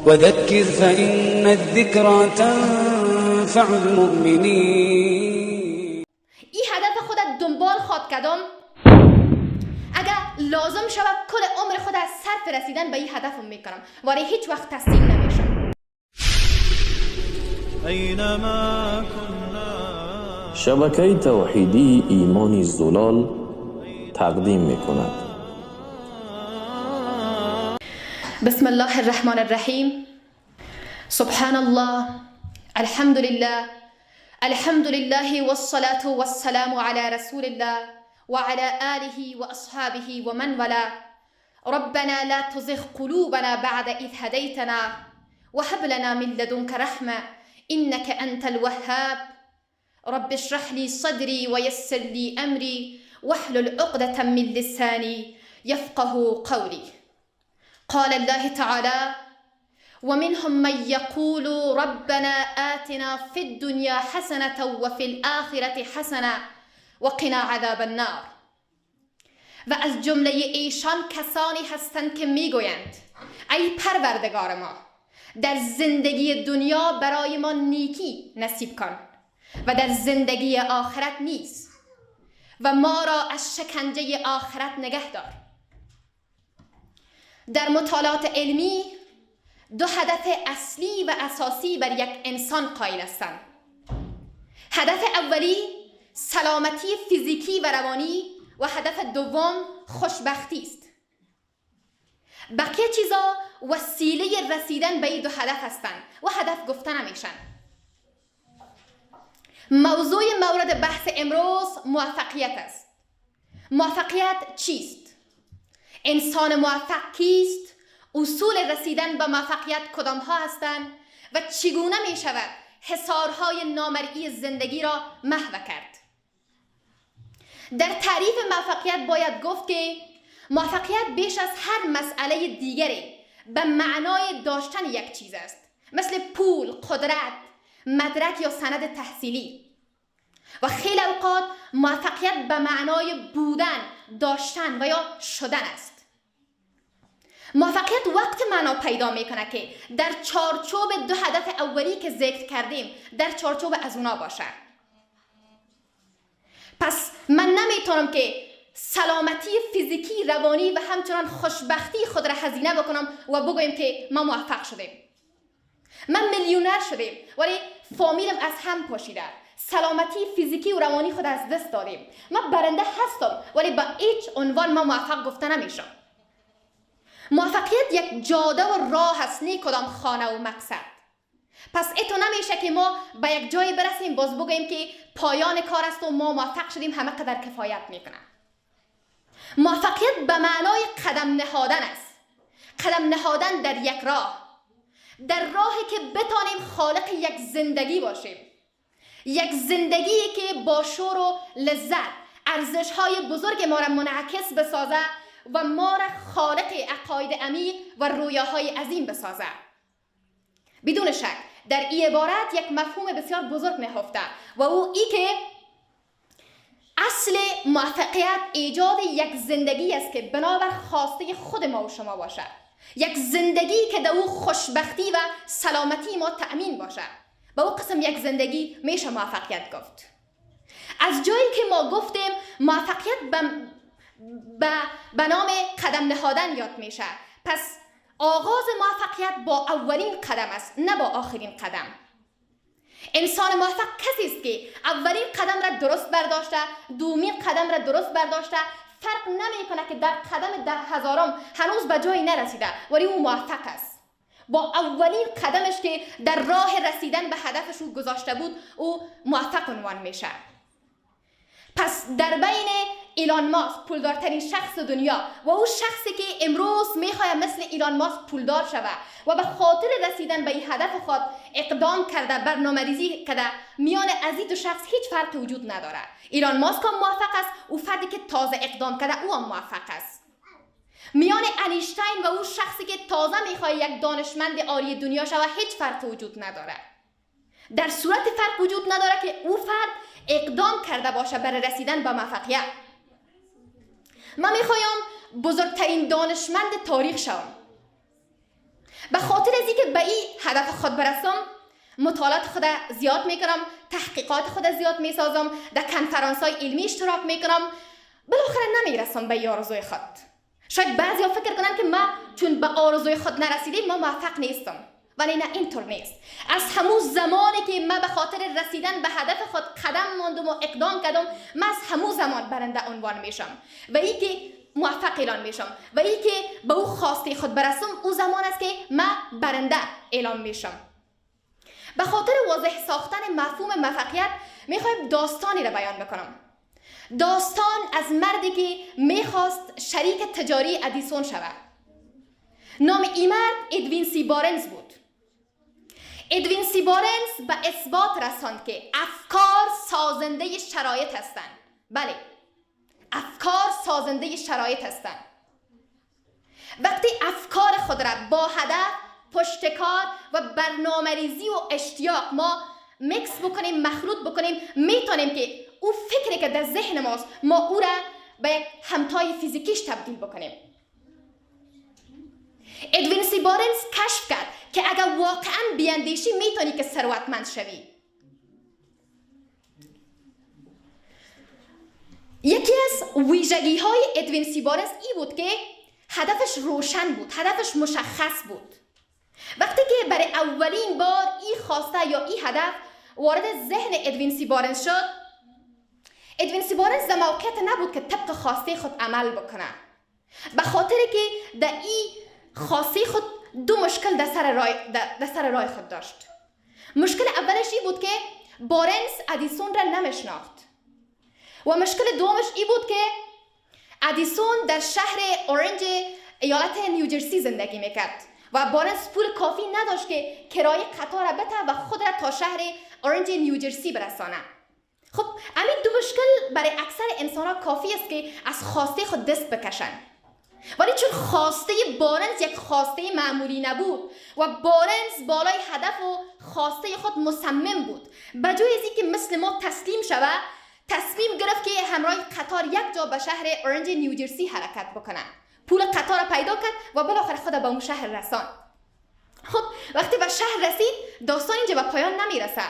وذكر فإن الذكرى تنفع المؤمنين. این هدف خود دنبال خواد کردم. اگر لازم شود کل عمر خود از صرف رسیدن به این هدفم میکنم، ولی هیچ وقت تسلیم نمیشم. شبکه توحیدی ایمان زلال تقدیم میکند. بسم الله الرحمن الرحیم. سبحان الله، الحمد لله، الحمد لله والصلاة والسلام على رسول الله وعلى آله وأصحابه ومن والاه. ربنا لا تزغ قلوبنا بعد إذ هديتنا وهب لنا من لدنك رحمة إنك أنت الوهاب. رب اشرح لي صدري ويسر لي أمري واحلل عقدة من لساني يفقه قولي. قال الله تعالى: ومنهم من يقول ربنا آتنا في الدنيا حسنة وفي الآخرة حسنة وقنا عذاب النار. و از جمله ایشان کسانی هستند که میگویند ای پروردگار ما، در زندگی دنیا برای ما نیکی نصیب کن و در زندگی آخرت نیز، و ما را از شکنجه آخرت نگه دار. در مطالعات علمی دو هدف اصلی و اساسی بر یک انسان قائل هستند. هدف اولی سلامتی فیزیکی و روانی و هدف دوم خوشبختی است. بقیه چیزا وسیله رسیدن به این دو هدف هستند و هدف گفته نمیشن. موضوع مورد بحث امروز موفقیت است. موفقیت چیست؟ انسان موفق کیست؟ اصول رسیدن به موفقیت کدام ها هستند و چگونه می شود حصارهای نامرئی زندگی را محو کرد؟ در تعریف موفقیت باید گفت که موفقیت بیش از هر مسئله دیگری به معنای داشتن یک چیز است، مثل پول، قدرت، مدرک یا سند تحصیلی. و خیلی اوقات موفقیت به معنای بودن، داشتن و یا شدن است. موفقیت وقت معنا پیدا میکنه که در چارچوب دو هدف اولی که ذکر کردیم در چارچوب از اونا باشه. پس من نمیتونم که سلامتی فیزیکی، روانی و همچنان خوشبختی خود را هزینه بکنم و بگویم که ما موفق شدیم. من میلیونر شدیم ولی فامیلم از هم پاشیده، سلامتی فیزیکی و روانی خود از دست دادیم. من برنده هستم ولی با هیچ عنوان ما موفق گفته نمیشم. موفقیت یک جاده و راه است، نه کدام خانه و مقصد. پس ایتو نمیشه که ما به یک جایی برسیم باز بگوییم که پایان کار است و ما موفق شدیم، همه قدر کفایت میکنه. موفقیت به معنای قدم نهادن است. قدم نهادن در یک راه، در راهی که بتانیم خالق یک زندگی باشیم، یک زندگی که با شور و لذت ارزش‌های بزرگ ما را منعکس بسازه و ما را خالق عقاید عمیق و رویاهای عظیم بسازه. بدون شک در این عبارت یک مفهوم بسیار بزرگ نهفته و او ای که اصل موفقیت ایجاد یک زندگی است که بنابر خواسته خود ما و شما باشد، یک زندگی که در او خوشبختی و سلامتی ما تأمین باشد. به او قسم یک زندگی میشه موفقیت گفت. از جایی که ما گفتیم موفقیت به نام قدم نهادن یاد میشه، پس آغاز موفقیت با اولین قدم است، نه با آخرین قدم. انسان موفق کسی است که اولین قدم را درست برداشته، دومین قدم را درست برداشته، فرق نمیکنه که در قدم 10,000 هنوز به جایی نرسیده ولی او موفق است. با اولین قدمش که در راه رسیدن به هدفش او گذاشته بود، او موفق عنوان میشه. پس در بین ایلان ماسک، پولدارترین شخص دنیا، و او شخصی که امروز میخواهد مثل ایلان ماسک پولدار شود و به خاطر رسیدن به این هدف خود اقدام کرده، برنامه‌ریزی کرده، میان از این دو شخص هیچ فرقی وجود نداره. ایلان ماسک هم موفق است، او فردی که تازه اقدام کرده او هم موفق است. میان انیشتین و او شخصی که تازه میخواهد یک دانشمند عالی دنیا شود هیچ فرقی وجود نداره. در صورت فرق وجود نداره که او فرد اقدام کرده باشه برای رسیدن به موفقیت. من میخوایم بزرگترین دانشمند تاریخ شوم. به خاطر از اینکه به هدف خود برسم مطالعات خود زیاد میکنم، تحقیقات خود زیاد میسازم، در کنفرانس های علمی اشتراک میکنم، بالاخره نمیرسم به آرزوی خود. شاید بعضیا فکر کنن که ما چون به آرزوی خود نرسیدیم ما موفق نیستم، ولی نه، اینطور نیست. از همون زمانی که من به خاطر رسیدن به هدف خود قدم ماندم و اقدام کردم، من از همون زمان برنده عنوان میشم و ای که موفق اعلان میشم و ای که به او خواسته خود برسم، او زمان است که من برنده اعلام میشم. به خاطر واضح ساختن مفهوم موفقیت میخوایم داستانی را بیان بکنم. داستان از مردی که میخواست شریک تجاری ادیسون شود. نام این مرد ادوین سی بارنز بود. ادوین سی بارنز به اثبات رساند که افکار سازنده شرایط هستند. بله، افکار سازنده شرایط هستند. وقتی افکار خود را با هدف، پشتکار و برنامه‌ریزی و اشتیاق ما میکس بکنیم، مخلوط بکنیم، میتونیم که او فکری که در ذهن ماست ما او را به یک همتای فیزیکیش تبدیل بکنیم. ادوین سی بارنز کشف کرد که اگر واقعا بیاندیشی میتونی که ثروتمند شوی. یکی از ویژگی های ادوین سی بارنز ای بود که هدفش روشن بود، هدفش مشخص بود. وقتی که برای اولین بار ای خواسته یا ای هدف وارد ذهن ادوین سی بارنز شد، ادوین سی بارنز در موقعیت نبود که طبق خواسته خود عمل بکنه، به خاطر که در ای خواسته خود دو مشکل در سر رای خود داشت. مشکل اولش ای بود که بارنز ادیسون را نمیشناخت و مشکل دومش ای بود که ادیسون در شهر اورنج ایالت نیوجرسی زندگی میکرد و بارنز پول کافی نداشت که کرایه قطار را بده و خود را تا شهر اورنج نیوجرسی برسانه. خب همین دو مشکل برای اکثر انسان ها کافی است که از خواسته خود دست بکشن، ولی چون خواسته بارنز یک خواسته معمولی نبود و بارنز بالای هدف و خواسته خود مصمم بود، به جای از اینکه مثل ما تسلیم شود، تصمیم گرفت که همراه قطار یک جا به شهر اورنج نیوجرسی حرکت بکنه. پول قطار را پیدا کرد و بالاخره خود به اون شهر رساند. خب وقتی به شهر رسید، داستان اینجا به پایان نمیرسه.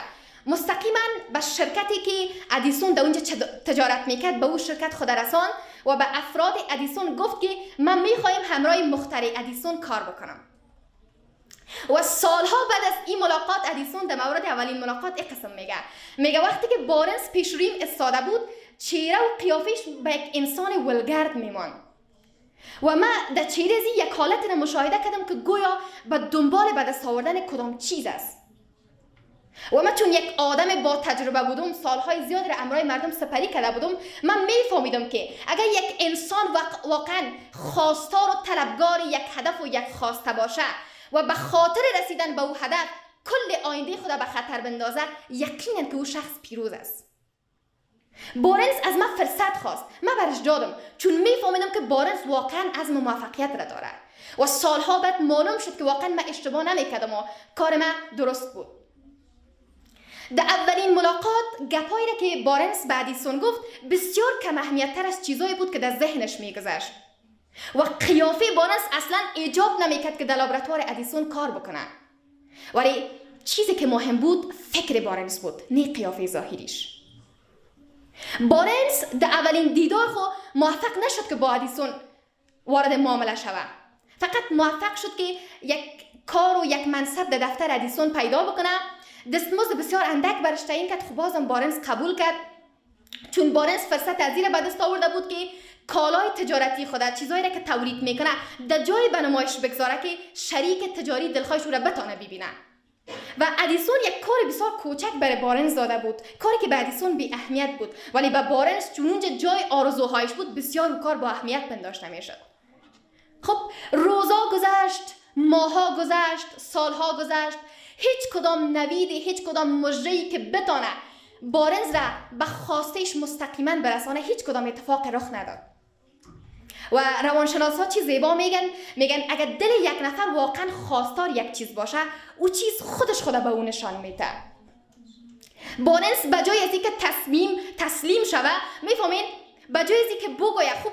مستقیما به شرکتی که ادیسون در اونجا تجارت میکرد، به اون شرکت خود رساند و به افراد ادیسون گفت که من میخوایم همراه مخترع ادیسون کار بکنم. و سالها بعد از این ملاقات ادیسون در مورد اولین ملاقات این قسم میگه وقتی که بارنز پیش رویم ایستاده بود، چهره و قیافش به یک انسان ولگرد میماند و من در چهره از یک حالت را مشاهده کردم که گویا به دنبال به دست آوردن کدام چیز است. و من چون یک آدم با تجربه بودم، سالهای زیاد را امرای مردم سپری کرده بودم، من میفهمیدم که اگر یک انسان واقعا خواستار و طلبگار یک هدف و یک خواسته باشه و به خاطر رسیدن به او هدف کل آینده خود به خطر بندازه، یقینا که او شخص پیروز است. بارنز از من فرصت خواست، من برش دادم، چون میفهمیدم که بارنز واقعا عزم موفقیت را داره و سالها بعد معلوم شد که واقعا من اشتباه نمیکردم و کار من درست بود. در اولین ملاقات گپایی را که بارنز به ادیسون گفت بسیار کم اهمیت تر از چیزایی بود که در ذهنش میگذشت و قیافه بارنز اصلا ایجاب نمیکرد که در لابراتوار ادیسون کار بکنه، ولی چیزی که مهم بود فکر بارنز بود، نه قیافه ظاهریش. بارنز در اولین دیدار خو موفق نشد که با ادیسون وارد معامله شود، فقط موفق شد که یک کار و یک منصب در دفتر ادیسون پیدا بکنه. دستمزد بسیار اندک برش تعیین کرد. خب بازم بارنز قبول کرد، چون بارنز فرصت از این به دست آورده بود که کالای تجارتی خود، چیزایی را که تولید میکنه، در جای به نمایش بگذاره که شریک تجاری دلخواهش او را بتانه ببینه. و ادیسون یک کار بسیار کوچک برای بارنز داده بود، کاری که به ادیسون بی اهمیت بود، ولی به بارنز چون اونجا جای آرزوهایش بود بسیار کار با اهمیت پنداشته میشد. خب روزا گذشت، ماها گذشت، سالها گذشت، هیچ کدام نویدی، هیچ کدام مژه‌ای که بتانه بارنز را به خواستهش مستقیما برسانه، هیچ کدام اتفاق رخ نداد. و روانشناسا چیز زیبا میگن، میگن اگر دل یک نفر واقعا خواستار یک چیز باشه، او چیز خودش خود به او نشان میده. بارنز به جای از اینکه تسلیم شوه، میفهمین، به جای از اینکه بگوید خب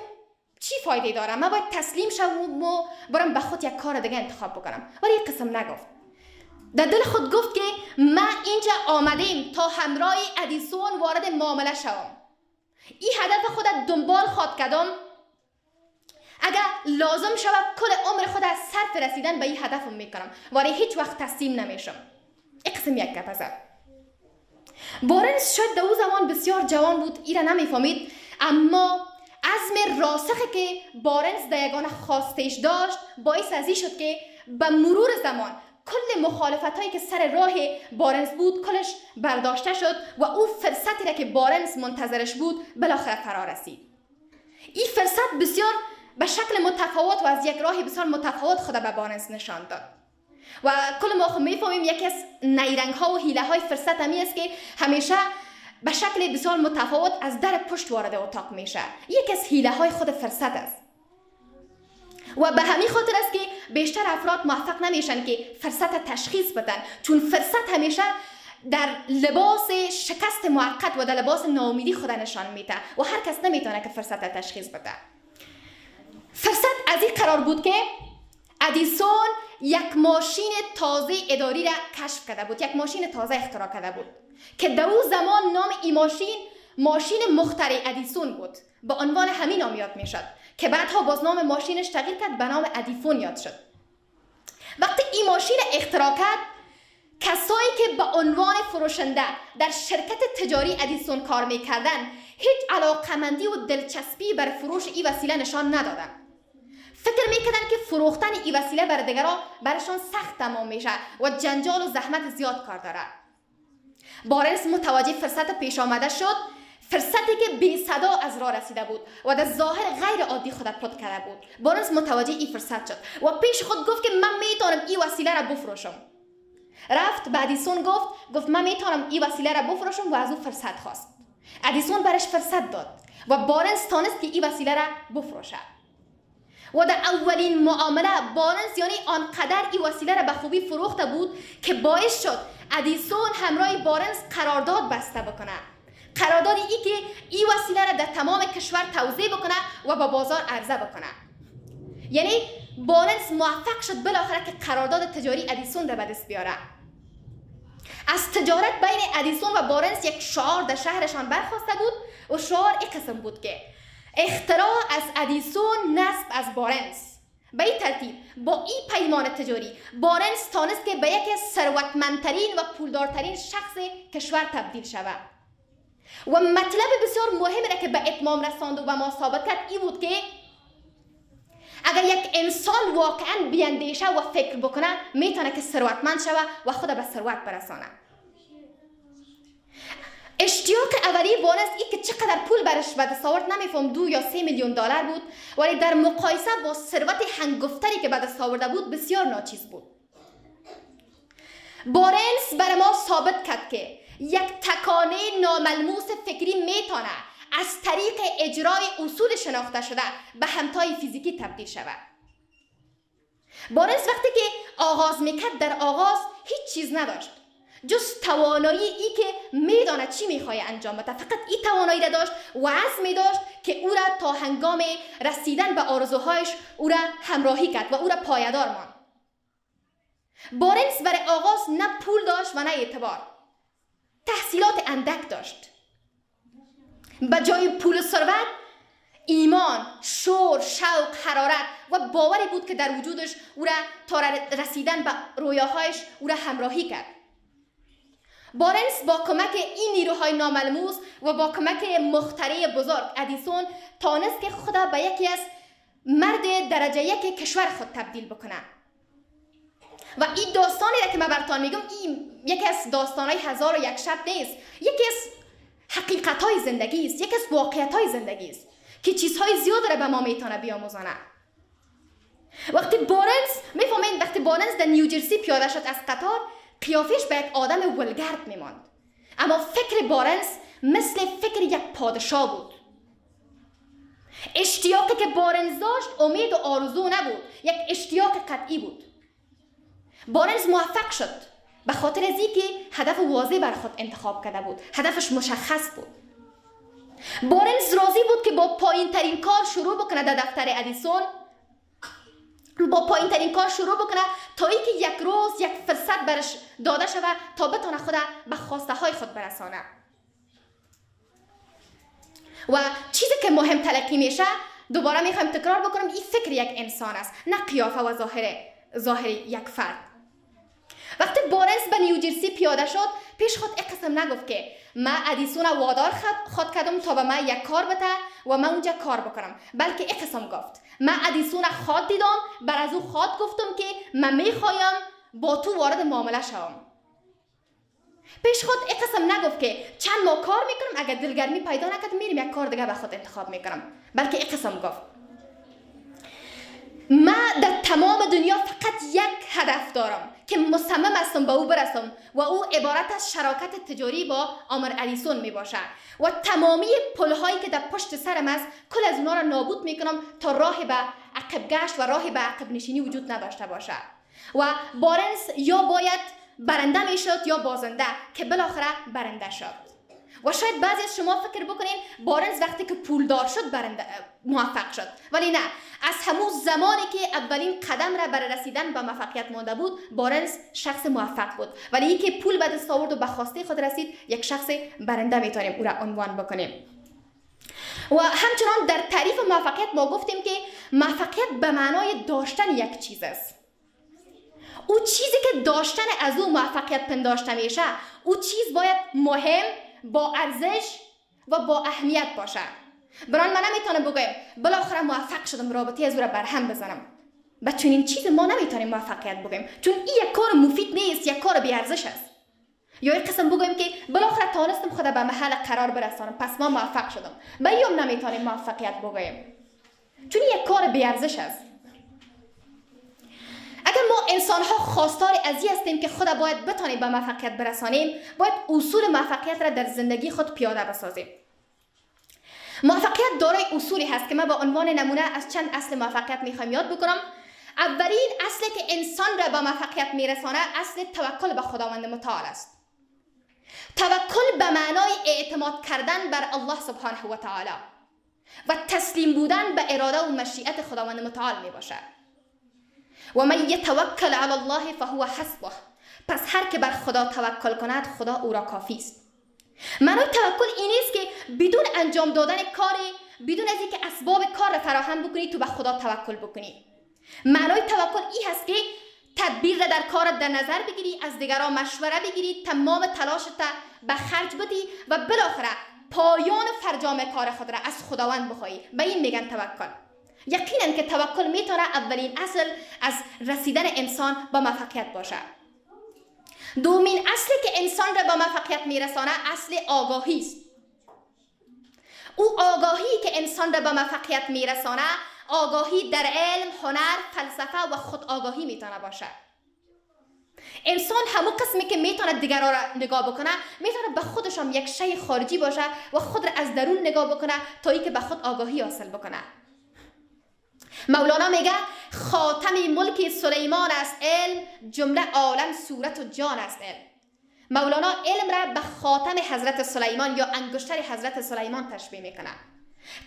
چی فایده داره، من باید تسلیم شوم و برم به خود یک کار دیگه انتخاب بکنم، ولی یک قسم نگفت. در دل خود گفت که من اینجا آمدیم تا همراه ادیسون وارد معامله شوم. این هدف خود دنبال خواد کردم، اگر لازم شود کل عمر خود از صرف رسیدن به این هدفم میکنم، ولی هیچ وقت تسلیم نمیشم. این قسم یک گپ زد. بارنز شاید در او زمان بسیار جوان بود، ایره نمیفهمید، اما عزم راسخی که بارنز در یگانه خواستش داشت باعث از این شد که به مرور زمان کل مخالفت هایی که سر راه بارنز بود کلش برداشته شد و او فرصتی را که بارنز منتظرش بود بالاخره فرا رسید. این فرصت بسیار به شکل متفاوت و از یک راه بسیار متفاوت خود به بارنز نشان داد. و کل ما خب میفهمیم یکی از نیرنگ ها و حیله های فرصت همی است که همیشه به شکل بسیار متفاوت از در پشت وارد اتاق میشه. یکی از حیله های خود فرصت است و به همین خاطر است که بیشتر افراد موفق نمیشن که فرصت تشخیص بدن، چون فرصت همیشه در لباس شکست موقت و در لباس ناامیدی خود نشان میده و هر کس نمیتونه که فرصت تشخیص بده. فرصت از این قرار بود که ادیسون یک ماشین تازه اداری را کشف کرده بود، یک ماشین تازه اختراع کرده بود که در او زمان نام این ماشین ماشین مخترع ادیسون بود، به عنوان همین نام یاد میشد که بعدها باز نام ماشینش تغییر کرد به نام ادیفون یاد شد. وقتی این ماشین اختراع کرد، کسایی که به عنوان فروشنده در شرکت تجاری ادیسون کار میکردن هیچ علاقمندی و دلچسپی بر فروش این وسیله نشان ندادن. فکر میکردن که فروختن این وسیله بر دیگران برشان سخت تمام میشه و جنجال و زحمت زیاد کار داره. بارنز متوجه فرصت پیش آمده شد، فرصتی که بی صدا از راه رسیده بود و در ظاهر غیر عادی خود پت کرده بود. بارنز متوجه این فرصت شد و پیش خود گفت که من میتونم این وسیله را بفروشم. رفت به ادیسون گفت من میتونم این وسیله را بفروشم و از او فرصت خواست. ادیسون برش فرصت داد و بارنز تانست که این وسیله را بفروشه. و در اولین معامله بارنز یعنی آنقدر این وسیله را به خوبی فروخته بود که باعث شد ادیسون همراه بارنز قرارداد بسته بکنه. قرارداد ای که این وسیله را در تمام کشور توزیع بکنه و با بازار عرضه بکنه. یعنی بارنز موفق شد بالاخره که قرارداد تجاری ادیسون را به دست بیاره. از تجارت بین ادیسون و بارنز یک شعار در شهرشان برخاسته بود و شعار این قسم بود که اختراع از ادیسون، نصب از بارنز. به این ترتیب با این پیمان تجاری بارنز تانست که به یکی از ثروتمندترین و پولدارترین شخص کشور تبدیل شود. و مطلب بسیار مهمی را که به اتمام رساند و به ما ثابت کرد این بود که اگر یک انسان واقعا بیاندیشه و فکر بکنه میتونه که ثروتمند شود و خود به ثروت برسانه. اشتیاق اولیه بارنز ای که چقدر پول برش به دست آورد نمیفهم، 2 یا 3 میلیون دلار بود، ولی در مقایسه با ثروت هنگفتری که به دست آورده بود بسیار ناچیز بود. بارنز بر ما ثابت کرد که یک تکانه ناملموس فکری میتونه از طریق اجرای اصول شناخته شده به همتای فیزیکی تبدیل شود. بارنز وقتی که آغاز میکرد در آغاز هیچ چیز نداشت جز توانایی ای که میداند چی میخواد انجام بده. فقط این توانایی را داشت و عزم داشت که او را تا هنگام رسیدن به آرزوهایش او را همراهی کرد و او را پایدار ماند. بارنز برای آغاز نه پول داشت و نه اعتبار، تحصیلات اندک داشت. به جای پول و ثروت، ایمان، شور، شوق، حرارت و باوری بود که در وجودش او را تا رسیدن به رویاهایش او را همراهی کرد. بارنز با کمک این نیروهای ناملموس و با کمک مخترع بزرگ ادیسون تانست که خود به یکی از مرد درجه یک کشور خود تبدیل بکنه. و این داستانی را که من براتون میگم این یکی از داستانهای 1001 شب نیست، یکی از حقیقت‌های زندگی است، یکی از واقعیت‌های زندگی است که چیزهای زیاد را به ما میتونه بیاموزانه. وقتی بارنز میفهمین، وقتی بارنز در نیوجرسی پیاده شد از قطار، قیافش به یک آدم ولگرد میماند، اما فکر بارنز مثل فکر یک پادشاه بود. اشتیاقی که بارنز داشت امید و آرزو نبود، یک اشتیاق قطعی بود. بارنز موفق شد به خاطر از اینکه هدف واضح بر خود انتخاب کرده بود، هدفش مشخص بود. بارنز راضی بود که با پایین ترین کار شروع بکنه در دفتر ادیسون، با پایین ترین کار شروع بکنه تا اینکه یک روز یک فرصت برش داده شود تا بتونه خود به خواسته های خود برسانه. و چیزی که مهم تلقی میشه، دوباره میخوایم تکرار بکنم، این فکر یک انسان است، نه قیافه و ظاهر یک فرد. وقتی بارنز به نیوجرسی پیاده شد، پیش خود یک قسم نگفت که من ادیسون وادار خود کردم تا به من یک کار بده و من اونجا کار بکنم، بلکه یک قسم گفت من ادیسون خود دیدم، بر از او خود گفتم که من میخوایم با تو وارد معامله شوم. پیش خود یک قسم نگفت که چند ماه کار میکنم، اگر دلگرمی پیدا نکرد میریم یک کار دیگه به خود انتخاب میکنم، بلکه یک قسم گفت من در تمام دنیا فقط یک هدف دارم که مصمم هستم به او برسم و او عبارت از شراکت تجاری با آمر ادیسون می باشه و تمامی پلهایی که در پشت سرم است کل از اونا را نابود میکنم تا راه به عقب گشت و راه به عقب نشینی وجود نداشته باشه. و بارنز یا باید برنده میشد یا بازنده، که بالاخره برنده شد. و شاید بعضی از شما فکر بکنین بارنز وقتی که پولدار شد برنده موفق شد، ولی نه، از همون زمانی که اولین قدم را برای رسیدن به موفقیت مانده بود، بارنز شخص موفق بود. ولی اینکه پول به دست آورد و به خواسته خود رسید، یک شخص برنده میتونیم او را عنوان بکنیم. و همچنان در تعریف موفقیت ما گفتیم که موفقیت به معنای داشتن یک چیز است. او چیزی که داشتن از او موفقیت پنداشته میشه، او چیز باید مهم، با ارزش و با اهمیت باشه. بران من نمیتونم بگم بالاخره موفق شدم رابطه از او را برهم بزنم. به چنین چیز ما نمیتونیم موفقیت بگیم، چون این یک کار مفید نیست، یک کار بی ارزش است. یا یک قسم بگیم که بالاخره توانستم خود به محل قرار برسانم، پس ما موفق شدم. به این نمیتونیم موفقیت بگیم، چون یک کار بی ارزش است. اگر ما انسان ها خواستار از این هستیم که خود باید بتانیم به موفقیت برسانیم، باید اصول موفقیت را در زندگی خود پیاده بسازیم. موفقیت دارای اصولی هست که من به عنوان نمونه از چند اصل موفقیت میخوایم یاد بکنم. اولین اصلی که انسان را به موفقیت میرسانه، اصل توکل به خداوند متعال است. توکل به معنای اعتماد کردن بر الله سبحانه و تعالی و تسلیم بودن به اراده و مشیت خداوند متعال میباشد. و من یتوکل علی الله فهو حسبه. پس هر که بر خدا توکل کند، خدا او را کافی است. معنای توکل این است که بدون انجام دادن کاری، بدون از اینکه اسباب کار را فراهم بکنی، تو به خدا توکل بکنی. معنای توکل این هست که تدبیر را در کارت در نظر بگیری، از دیگران مشوره بگیری، تمام تلاشت به خرج بدی و بالاخره پایان فرجام کار خود را از خداوند بخواهی. به این میگن توکل. یقینا که توکل میتونه اولین اصل از رسیدن انسان با موفقیت باشه. دومین اصلی که انسان را با موفقیت میرسانه، اصل آگاهی است. او آگاهی که انسان را با موفقیت میرسانه، آگاهی در علم، هنر، فلسفه و خود آگاهی میتونه باشه. انسان همون قسمی که میتونه دیگران را نگاه بکنه، میتونه به خودش هم یک شی خارجی باشه و خود را از درون نگاه بکنه تا اینکه به خود آگاهی حاصل بکنه. مولانا میگه خاتم ملک سلیمان است علم، جمله عالم صورت و جان است علم. مولانا علم را به خاتم حضرت سلیمان یا انگشتر حضرت سلیمان تشبیه میکنه.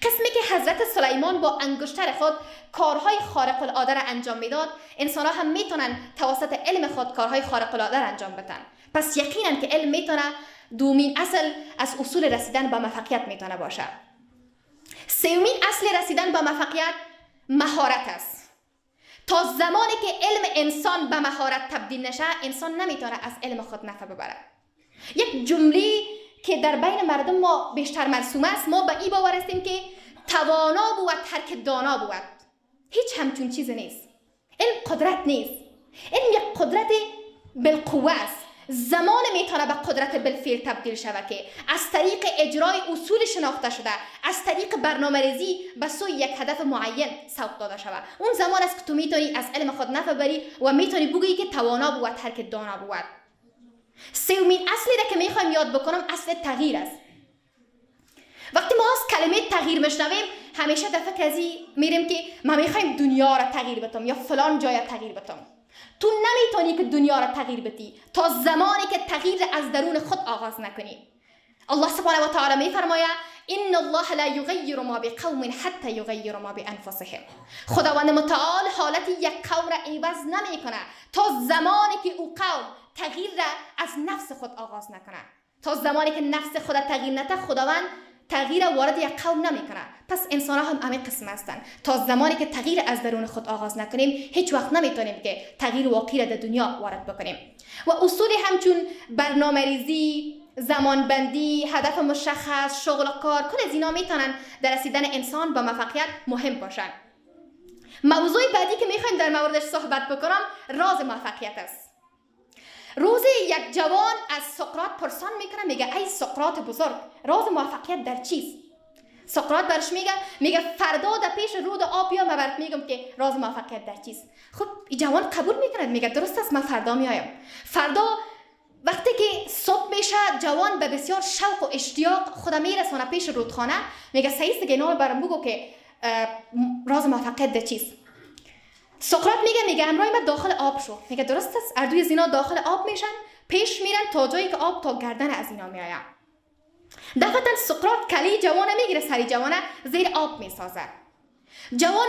قسمی که حضرت سلیمان با انگشتر خود کارهای خارق العاده را انجام میداد، انسان ها هم میتونن توسط علم خود کارهای خارق العاده را انجام بدن. پس یقینا که علم میتونه دومین اصل از اصول رسیدن به موفقیت میتونه باشه. سومین اصل رسیدن به موفقیت مهارت است. تا زمانی که علم انسان به مهارت تبدیل نشه، انسان نمیتونه از علم خود نفع ببره. یک جمله که در بین مردم ما بیشتر مرسوم است، ما به این باور هستیم که توانا بود هر که دانا بود. هیچ همچون چیز نیست. علم قدرت نیست. علم یک قدرت بالقوه است. زمان میتونه به قدرت بالفعل تبدیل شود که از طریق اجرای اصول شناخته شده، از طریق برنامه‌ریزی به سوی یک هدف معین سوق داده شود. اون زمان است که تو میتونی از علم خود نفع بری و میتونی بگویی که توانا بود هر که دانا بود. سومین اصلی را که میخوایم یاد بکنم، اصل تغییر است. وقتی ما از کلمه تغییر میشنویم، همیشه در فکر از این میریم که ما میخوایم دنیا را تغییر بدم یا فلان جای تغییر بدم. تو نمیتونی که دنیا را تغییر بدی تا زمانی که تغییر از درون خود آغاز نکنی. الله سبحانه و تعالی میفرماید ان الله لا یغیر ما بقوم حتی یغیروا ما بانفسهم. خداوند متعال حالت یک قوم را عوض نمیکنه تا زمانی که او قوم تغییر را از نفس خود آغاز نکنه. تا زمانی که نفس خود تغییر نده، خداوند تغییر وارد یک قوم نمیکنه. پس انسان ها هم همه قسم هستند. تا زمانی که تغییر از درون خود آغاز نکنیم، هیچ وقت نمیتونیم که تغییر واقعی را در دنیا وارد بکنیم. و اصول همچون برنامه‌ریزی، زمانبندی، هدف مشخص، شغل و کار، کل از اینا میتونن در رسیدن انسان به موفقیت مهم باشن. موضوع بعدی که میخوایم در موردش صحبت بکنم راز موفقیت است. روزی یک جوان از سقراط پرسان میکنه، میگه ای سقراط بزرگ، راز موفقیت در چیست؟ سقراط برش میگه فردا در پیش رود آب بیا، من برات میگم که راز موفقیت در چیست. خب این جوان قبول میکنه، میگه درست است، من فردا میایم. فردا وقتی که صبح میشه، جوان به بسیار شوق و اشتیاق خود میرسانه پیش رودخانه. میگه سعید دیگه اینا برام بگو که راز موفقیت در چیست. سقراط میگه همراه من داخل آب شو. میگه درست است. اردوی از اینا داخل آب میشن، پیش میرن تا جایی که آب تا گردن از اینا میآید. دفعتا سقراط کلی جوانه میگیره، سری جوانه زیر آب میسازه. جوان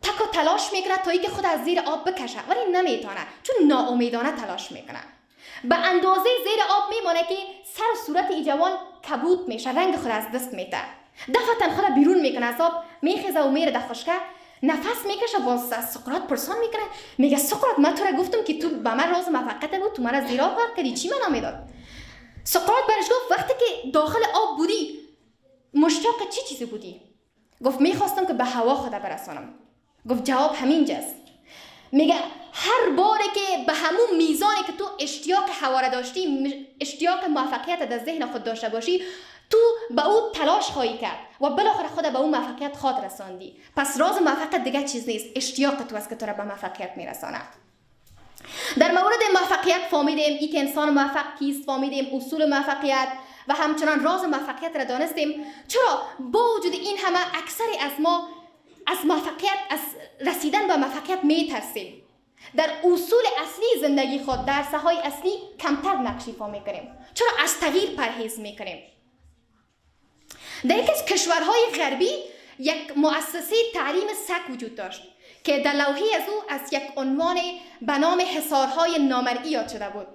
تک و تلاش میکنه تا اینکه خود از زیر آب بکشه، ولی نمیتونه، چون ناامیدانه تلاش میکنه. به اندازه زیر آب میمانه که سر و صورت ای جوان کبود میشه، رنگ خود از دست میده. دفعتا خود بیرون میکنه از آب، میخیزه و میره در خشکه، نفس میکشه. باز از سقراط پرسان میکنه، میگه سقراط من تو را گفتم که تو به من راز موفقیت بود، تو مرا زیر آب غرق کردی، چی من میداد؟ سقراط برش گفت وقتی که داخل آب بودی مشتاق چی چیزی بودی؟ گفت میخواستم که به هوا خود برسانم. گفت جواب همینجاست. میگه هر باره که به همون میزانی که تو اشتیاق هوا را داشتی، اشتیاق موفقیت در ذهن خود داشته باشی، تو به او تلاش خواهی کرد و بالاخره خود به اون موفقیت خواد رساندی. پس راز موفقیت دیگه چیز نیست، اشتیاق تو است که تو را به موفقیت میرسانه. در مورد موفقیت فهمیدیم ای که انسان موفق کیست، فهمیدیم اصول موفقیت و همچنان راز موفقیت را دانستیم. چرا با وجود این همه اکثری از ما از موفقیت، از رسیدن به موفقیت میترسیم؟ در اصول اصلی زندگی خود، در عرصه‌های اصلی کمتر نقش ایفا میکنیم. چرا از تغییر پرهیز میکنیم؟ در یکی از کشورهای غربی یک مؤسسه تعلیم سگ وجود داشت که در لوحی از او از یک عنوان به نام حصارهای نامرئی یاد شده بود.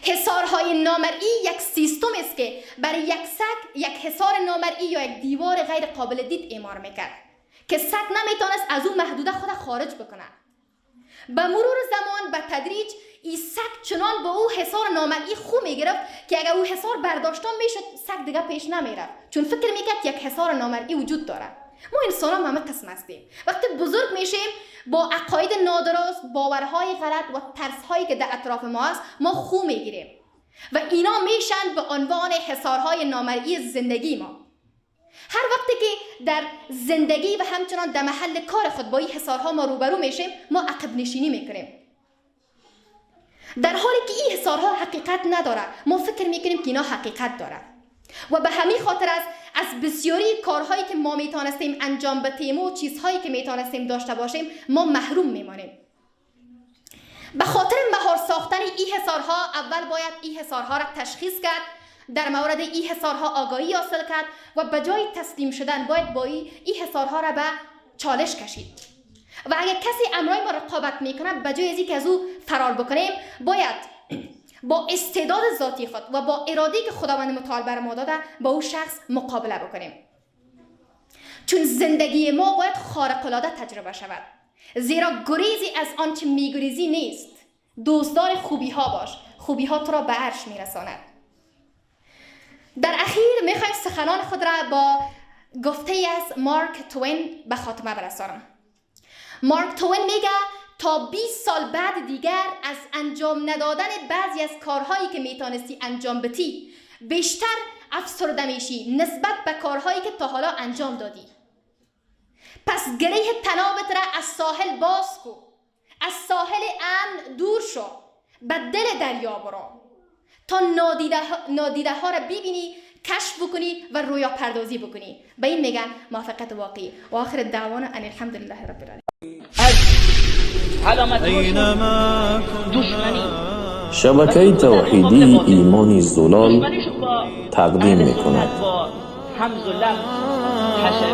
حصارهای نامرئی یک سیستم است که برای یک سگ یک حصار نامرئی یا یک دیوار غیر قابل دید اعمار میکرد که سگ نمیتونست از اون محدوده خود خارج بکنه. به مرور زمان به تدریج این سگ چنان با او حصار نامرئی خو میگرفت که اگر او حصار برداشتن میشد سگ دیگه پیش نمیرفت، چون فکر میکرد یک حصار نامرئی وجود داره. ما انسان ها همه قسم هستیم. وقتی بزرگ میشیم با عقاید نادرست، باورهای غلط و ترسهایی که در اطراف ما هست ما خو میگیریم و اینا میشن به عنوان حصارهای نامرئی زندگی ما. هر وقتی که در زندگی و همچنان در محل کار خود با این حصارها ما روبرو میشیم، ما عقب نشینی میکنیم، در حالی که این حصارها حقیقت نداره. ما فکر میکنیم که اینا حقیقت داره و به همین خاطر از بسیاری کارهایی که ما میتونستیم انجام بدیم و چیزهایی که میتونستیم داشته باشیم ما محروم میمانیم. به خاطر مهار ساختن این حصارها اول باید این حصارها را تشخیص کرد، در مورد این حصارها آگاهی حاصل کرد و به جای تسلیم شدن باید با این حصارها را به چالش کشید. و اگر کسی امرای ما رقابت میکنه، به جای از اینکه از او فرار بکنیم، باید با استعداد ذاتی خود و با اراده‌ای که خداوند متعال بر ما داده با او شخص مقابله بکنیم. چون زندگی ما باید خارق العاده تجربه شود، زیرا گریزی از آنچه میگریزی نیست. دوستدار خوبی ها باش، خوبی ها تو را به عرش میرساند. در اخیر میخوایم سخنان خود را با گفته از مارک توین به خاتمه برسانم. مارک توین میگه تا 20 سال بعد دیگر از انجام ندادن بعضی از کارهایی که میتونستی انجام بدی بیشتر افسرده میشی نسبت به کارهایی که تا حالا انجام دادی. پس گره تنابت را از ساحل باز کو، از ساحل امن دور شو، به دل دریا برو تا نادیده ها را ببینی، کشف بکنی و رویا پردازی بکنی. به این میگن موفقیت واقعی. و آخر دعوانا ان الحمد لله رب العالمین. از علامت دشمنی. شبکه توحیدی ایمان زلال دشمنیشون با تقدیم اهل میکند. سنت با همز و لم حشوی.